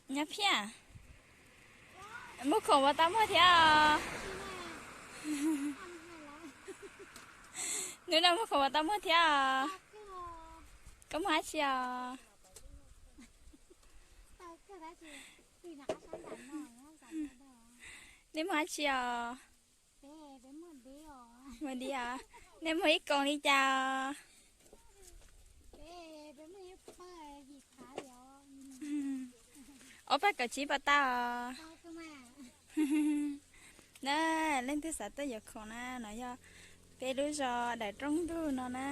Nyob Phiaj, muag khoom puas tau muag thiab os? Hnub no muag khoom puas tau muag thiab os? Koj muag dab tsi os? Nej muag dab tsi os? Muag dib os? Nej muag ib koom li cas os? Ob pawg kaum tsib puas tau os? Na, leej twg xav tuaj yuav khoom na, no yog peb lub zos daim rooj ntug no na.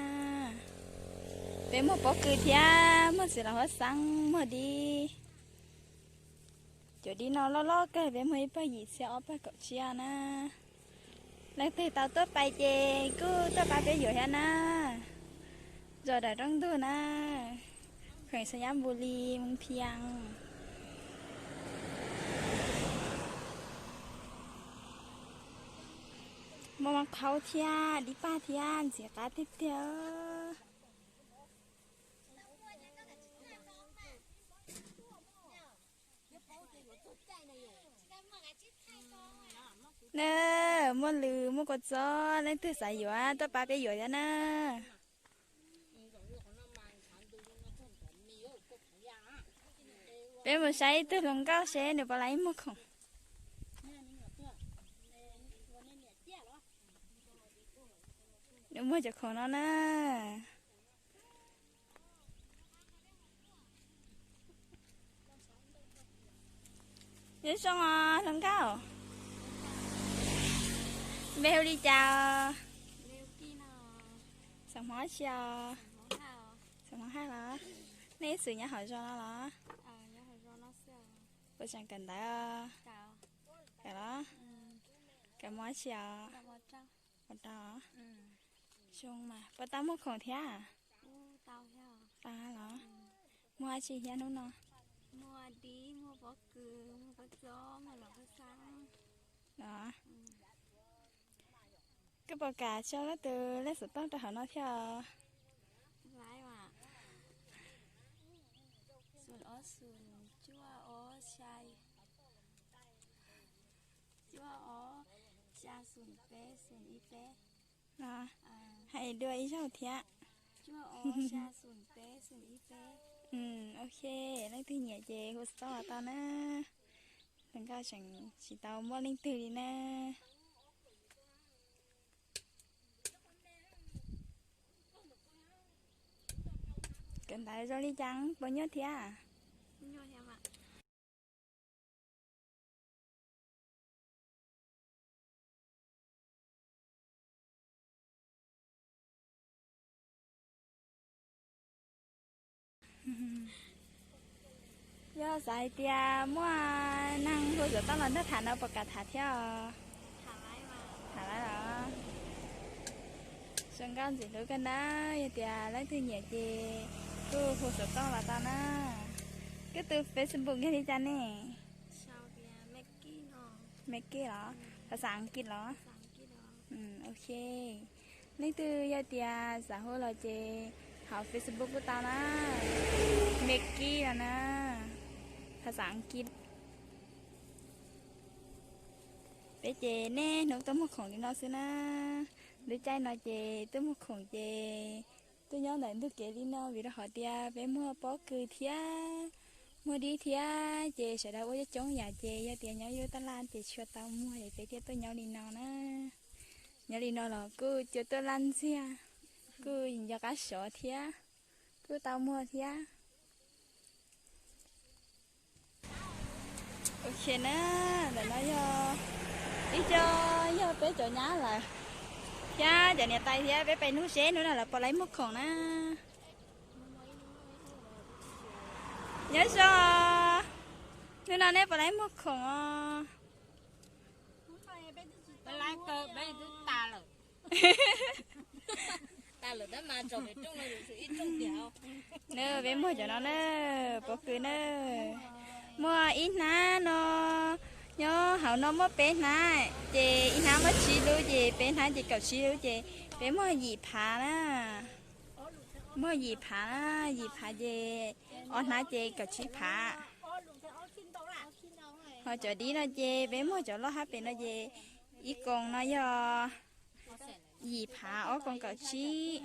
Peb muag pob kws thiab muag txiv laum huab xeeb, muag dib. Cov dib no loj loj kawg, peb muag ib pawg yim txhiab ob pawg kaum tsib na. Leej twg tau tuaj pais ces kuj tuaj pab peb yuav thiab na. Zos daim rooj ntug na, kheem Xayab Npus Lis, Moos Phiaj. Muaj maj qhaub thiab dib paj thiab ntxim qab tiag tiag. Na, muaj lws muaj kua txob, leej twg xav yuav tuaj pab peb yuav thiab na. Peb mus saib ib tug hluas nkauj seb nws puas laib muag khoom. Nws muag cov khoom no na. Nyob zoo os hluas nkauj. Npe hu li cas os? Xeem Hmoob tsi os? Xeem Hmoob Haj los? Nej ib txwm nyob hauv zos no los? Puas tseem kawm ntawv? Kawm los? Kawm mos tsi os? Ua rau. Zoo mas puas tau muag khoom thiab? Tau los? Muag dab tsi thiab hnub no? Los? Koj puas kam tso koj tus lej xov tooj rau hauv no thiab? Hais dua ib zaug thiab. Ok, leej twg nyiam ces hu xov tooj los tau na. Hluas nkauj tseem tsis tau muaj leej twg li na. Kawm ntawv zoo li cas, puas nyuaj thiab? Yog xav hais tias muaj neeg hu xov tooj los nrog tham no puas kam tham thiab os? Tham lawm los? Zoo nkauj ntxim hlub kawg na, yog tias leej twg nyiam ces kuj hu xov tooj los tau na. Koj tus Facebook yog li cas ne? Maggie los? Phas xas Askiv los? Ok. Leej twg yog tias xav hu los ces hauv Facebook kuj tau na. Maggie los na, phas xas Askiv. Peb ces niaj hnub tuaj muag khoom li no xwb na. Lub caij no ces tuaj muag khoom ces tuaj nyob ntawm ntug kev li no vim rau qhov tias peb muag pob kws thiab muag dib thiab ces sawv daws ua coob coob yam ces yog tias nyob ib lub taj laj ces tsis tau muag es peb thiaj tuaj nyob li no na. Nyob li no los kuj cua tuaj laj ntxiag, kuj nco qab sov thiab, kuj tau muag thiab. Ok na, ntawm no yog ib co, yog peb cov nyab lawm thiab cov niam tais thiab peb pais nug seb hnub no lawv puas laib muag khoom na. Nyob zoo, hnub no nej puas laib muag khoom os? Na, peb muag cov no na, pob kws na. Muaj ib hnab no, nyob hauv no muaj peb hnab, ces ib hnab muaj tsib lub, ces peb hnab ces kaum tsib lub, ces peb muag yim phav na. Muag yim phav na, yim phav ces ob hnab ces kaum tsib phav. Ho cov dib no ces peb muag cov loj hab pem no ces ib koos no yog yim phav, ob koos kaum tsib.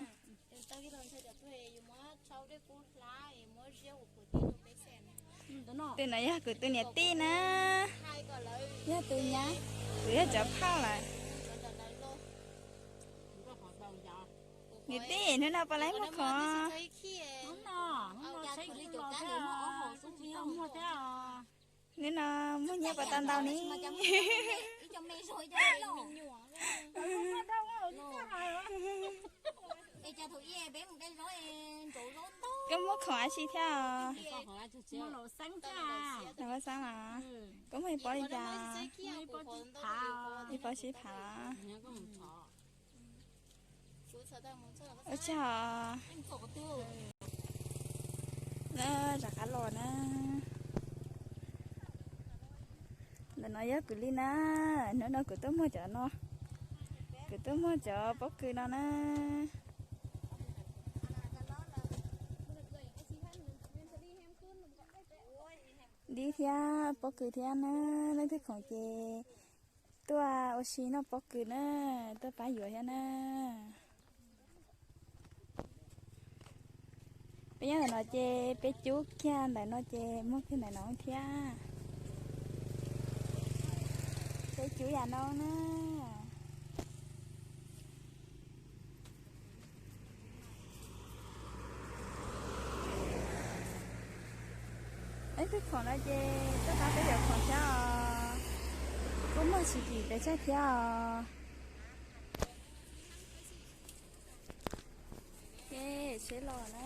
Tus no yog kuv tus niam tij na, yog tus nyab, kuv yog cov phauj lawm. Niam tij, hnub no puas laib muag khoom? Hnub no muag nyiaj puas tau ntau ne? Koj muag khoom dab tsi thiab? Los ua xeeb los? Koj muag ib pob li cas? Ib pob tsib phav. Ua tsaug. Rov qab los na. Ntawm no yog kuv li na. Hnub no kuv tuaj muag cov no, kuv tuaj muag cov pob kws no na. Dib thiab pob kws thiab na. Leej twg khoom ces tuaj ua si noj pob kws na, tuaj pab yuav thiab na. Peb nyob ntawm no ces peb cub kiag ntawm no ces muag kiag ntawm no thiab. Peb cub yam no na. Leej twg khoom no ces tuaj pab peb yuav khoom thiab os. Kuj muag tsis kim pes tsawg thiab os. Seb los na.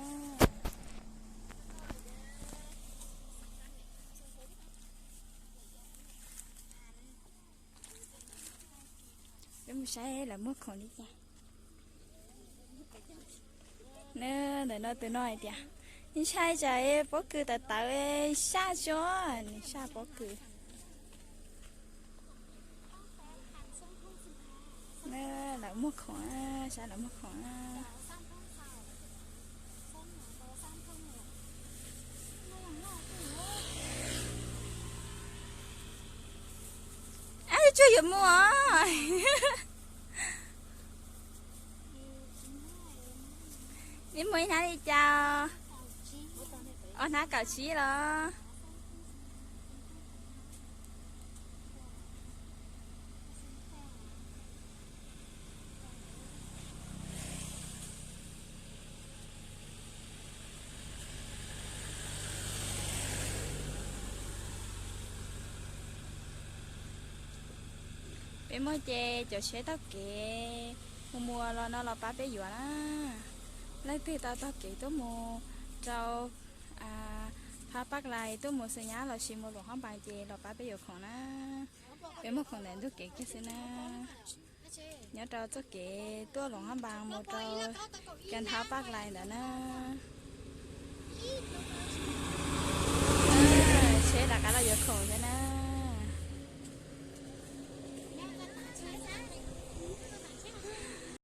Peb mus saib lawv muag khoom li cas. Ntawm no tus no hais tias, ntshai tsam pob kws tawv tawv saj tso, nws saj pob kws. Lawv muag khoom, saib lawv muag khoom. Ab, tsuag yuav mus os. Neb muag ib hnab li cas? Ob hnab kaum tsib los? Peb muag ces cov tsheb taug kev mus mus los no los pab peb yuav na. Leej twg tau taug kev tuaj mus rau Phav Paj Lais tuaj mus Xeem Nyab lossis mus Luam Hab Npaas ces los pab peb yuav khoom na. Peb muag khoom ntawm ntug kev kiag xwb na. Nyob rau txoj kev tuaj Luam Hab Npaas mus rau Kas Nthab Paj Lais ntawd na.